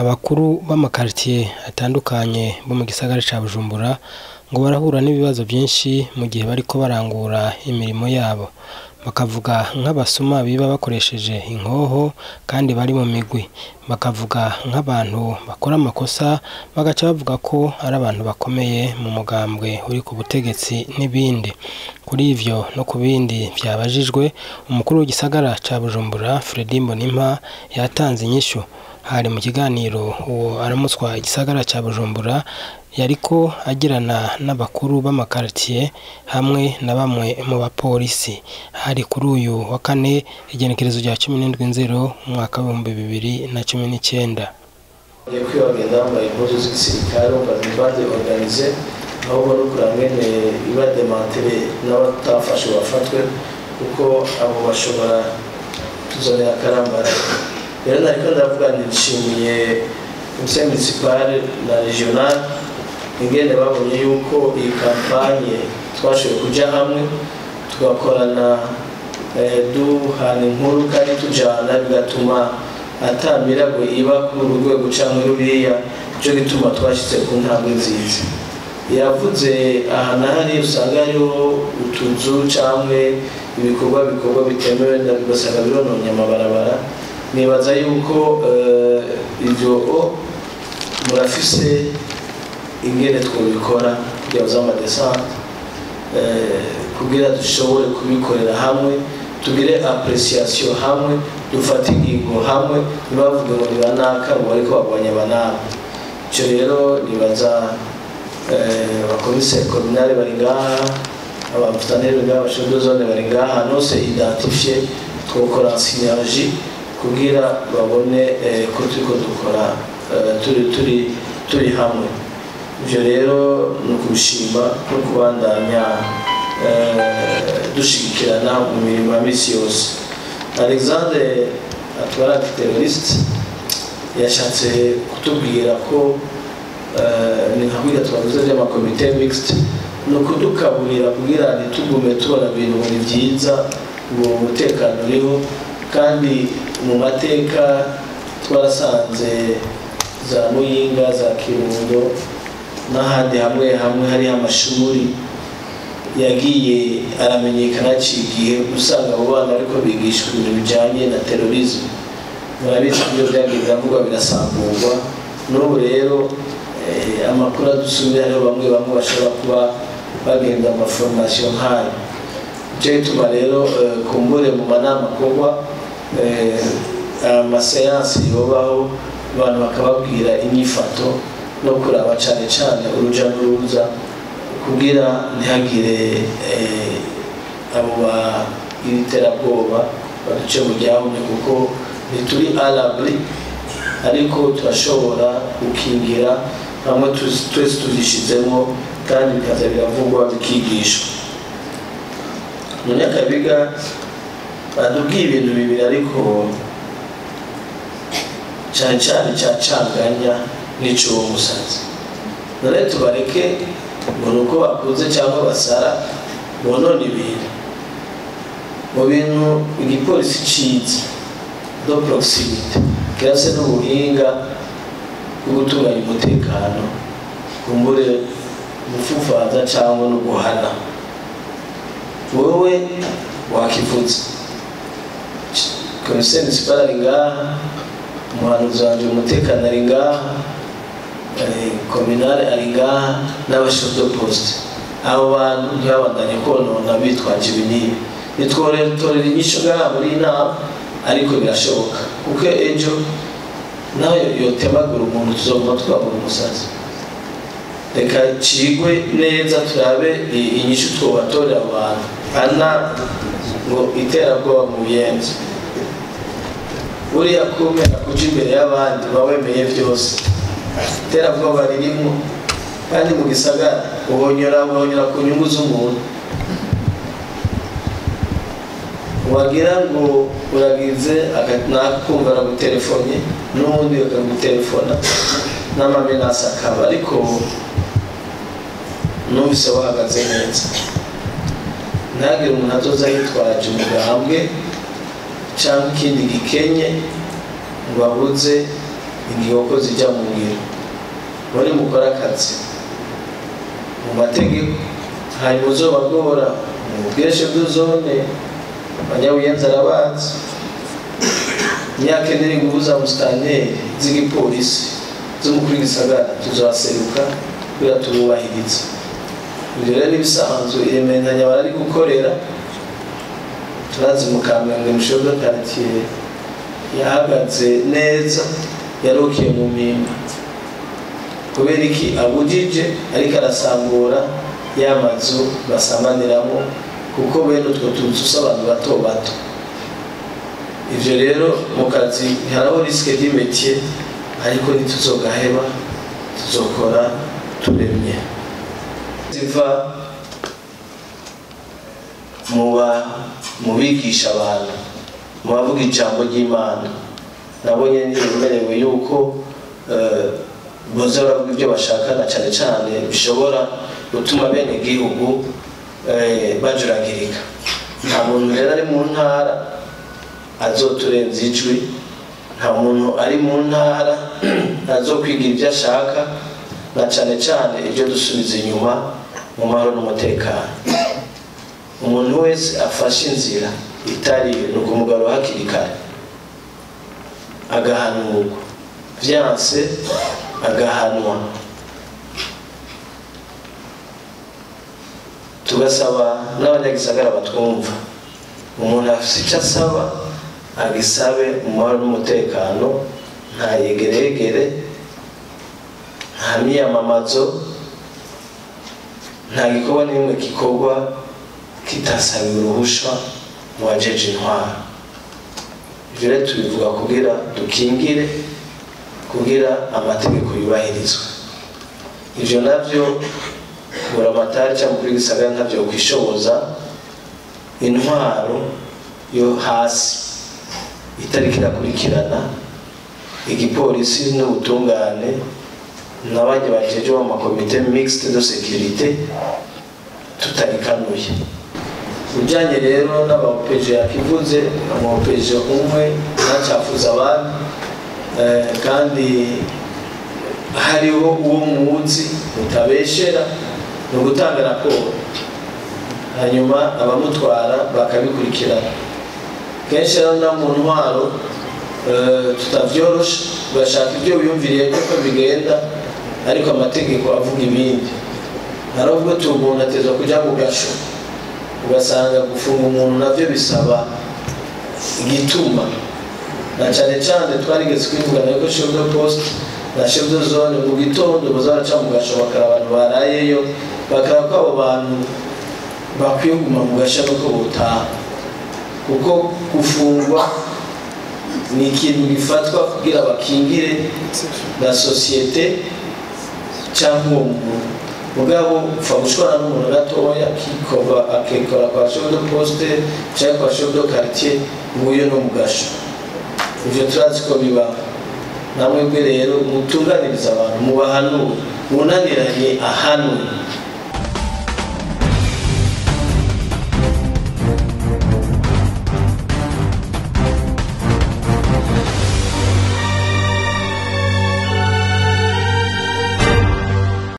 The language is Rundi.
Abakuru b'amakaritiye atandukanye bo mu gisagara ca Bujumbura ngo barahura n'ibibazo byinshi mu gihe bariko barangura imirimo yabo, bakavuga nk'abasuma biba bakoresheje inkoho kandi bari mu migwi, bakavuga nk'abantu bakora amakosa bagaca bavuga ko ari abantu bakomeye mu mugambwe uri ku butegetsi n'ibindi. Kuri ivyo no ku bindi vyabajijwe, umukuru w'igisagara ca Bujumbura Fredy Mbonimpa yatanze inyishu. Hari mu kiganiro uwo aramutswa igisagara ca Bujumbura yariko agirana n'abakuru b'amakaritiye hamwe na bamwe mu bapolisi. Hari kuri uyu wa kane igenekerezo rya 17 nzero umwaka w'ibihumbi 2019. Bagenda bambaye impuzu z'igisirikare, bumva bande organisée, ahubwo no kuraba ngene iba démantelée n'abatafashwe bafatwe, kuko abo bashobora tuzanira akarambara. Rero nariko ndavuga nti nshimiye commissaire municipal na régional ingene babonye yuko iyi campagne twashoboye kuja hamwe tugakorana, duhana inkuru kandi tujana, bigatuma ata mirago iba kuri uru rwego canke ruriya. Nico gituma twashitse ku ntambwe nziza. Yavuze aha na hariya usanga hariho utuzu canke ibikorwa bikorwa bitemewe, ugasanga birononye amabarabara. Nibaza yuko ivyo murafise ingene twobikora kugira ngo ama descentes, kugira dushobore kubikorera hamwe, tugire appréciation hamwe, dufate ingingo hamwe, ntibavuge ngo ni banaka ngo bariko bagwanya banaka. Ico rero nibaza abakomiseri communal bari ngaha, abamustaneri bari ngaha, aba chefs de zone bari ngaha, nose identifié twokora synergie kugira babone ko turiko dukora turi hamwe. Ivyo rero ni ukubishima no kubandanya dushigikirana mu mirimo ya misi yose. Alexandre atwara antiterroriste yashatse kutubwira ko ni nka kurya twavuze vy'amakomite mixte, ni ukudukaburira kugira ntitugume tubona ibintu ngo ni vyiza, ngo umutekano uriho. Kandi mu mateka twarasanze za Muyinga, za Kirundo n'ahandi hamwe hamwe hariho amashuri yagiye aramenyekana haciye igihe, usanga abo bana ariko bigishwa ibintu bijanye na terrorisme. Murabizi ko ibyo byagiye biravugwa birasamburwa. N'ubu rero amakuru adusumira, hariho bamwe bamwe bashobora kuba bagenda mu ma formations nk'ayo. Nico gituma rero kumbure mu manama akorwa, ama séances yobaho, abantu bakababwira inyifato no kuraba cane cane uruja n'uruza kugira ntihagire abo bagira iterabwoba baduce mu ryahumye, kuko ntituri à l'abri, ariko turashobora gukingira hamwe twese tuzishizemo kandi bikaza biravugwa, bikigishwa. Munyakabiga badubwiye ibintu bibiri, ariko cane cane cacanganya n'icuwo musazi. None tubareke ngo nuko bakuze cyangwa basara bonone ibintu? Mu bintu igipolisi ciza de proximité kirase n'ubuhinga bwo gutunganya umutekano, kumbure gufufaza cyangwa no guhana, wowe wakivuze. Commissaire municipal ari ngaha, umuhanuzi wanje umutekano ari ngaha, communal ari ngaha n'aba chefs de poste. Abo bantu ntibabandanye konona bitwaje ibi n'ibi. Nitworera inyishu ngaha muri iyi nama, ariko birashoboka, kuko ejo nayo yotemagura umuntu tuzoguma twabura umusazi. Reka cigwe neza, turabe inyishu twobatorera abo bantu. Ana ngo iterabwoba mu Buyenzi, buriya kumera kuja imbere y'abandi uba wemeye vyose, iterabwoba ririmo. Kandi mu gisagara uhonyora ku nyungu z'umuntu, wagira ngo uragize nakumva aragutelefone n'uwundi akagutelefona n'ama menaces akaba. Ariko numvise wahagaze neza, ntihagire umuntu azoza yitwaje umugambwe cyangwa ikindi gikenye ngo abuze. ingingo ko zijya mu ngiro. Muri mukora akazi mu mategeko, hanyuma uzobagora mu bweshe bw'zone abanyabuyenzi arabazi imyaka ine inguvu za musitanteri z'igipolisi z'umukuru w'igisagara tuzaseruka kugira tububahirize. Ibyo rero n'ibisanzwe irementanya barari gukorera. Turazi mu Kamenge chef de quartier yahagaze neza, yarukiye mu mpimba kubera iki abujije ariko arasambura ya mazu basamaniramo, kuko bene utwo tuzu abantu bato bato. Ivyo rero mu kazi hariho risque du métier, ariko ntituzogaheba, tuzokora turemye. Ziva mu bigisha abantu, mu bavuga ijambo ry'Imana, nabo nyene ntibemerewe yuko boza baravuga ibyo bashaka, na cane cane bishobora gutuma bene gihugu bajuragirika. Nta muntu rero ari mu ntara azoturenza ijwi, nta muntu ari mu ntara azokwigira ibyo ashaka, na cane cane ibyo dusubiza inyuma mu mahoro n'umutekano. Umuntu wese afashe inzira itari ni ukumugarura hakiri kare, agahanurwa, vyanse agahanwa. Tugasaba n'abanyagisagara batwumva, umuntu afise icyo asaba agisabe mu mahoro n'umutekano, nta yegeregere, nta miyamamazo, nta gikorwa n'imwe gikorwa kitasabiwe uruhusha mu bajeje intwaro. Ivyo rero tubivuga kugira dukingire, kugira amategeko yubahirizwe. Ivyo navyo buramatari cyangwa kuri gisagara ntavyo kwishoboza intwaro yo hasi itariki irakurikirana igipolisi n'ubutungane n'abandi bajeje mu makomite mixte de sécurité tutarikanuye. Ujanye rero n'aba OPG yakivuze, ama OPG umwe ntacafuza abandi, kandi hariho uwo muzi mutabeshera ni ugutanga raporo, hanyuma abamutwara bakabikurikirana. Kenshi rero no mu ntwaro tutavyorosha, ugashaka ibyo wiyumviriye ko bigenda, ariko amategeko avuga ibindi. Hari ubwo umuntu atezwa kuja mu gasho, ugasanga gufunga umuntu navyo bisaba igituma, na cane cane twarigeze kwivugana yuko chef de poste na chef de zone mu gitondo baza baraca mu gasho bakara abantu barayeyo, bakara ko abo bantu bakwiye kuguma mu gasho nuko botaha, kuko gufungwa ni ikintu gifatwa kugira bakingire la société cyangwa uwo muntu. Mugabo upfa gushwana n'umuntu gatoya akikora kwa chef de poste cyangwa kwa chef de quartier, nguyo no mu gasho. Ivyo turazi ko bibaho. Namwebwe rero mutunganiriza abantu, mubahanure, munaniranye ahanwe.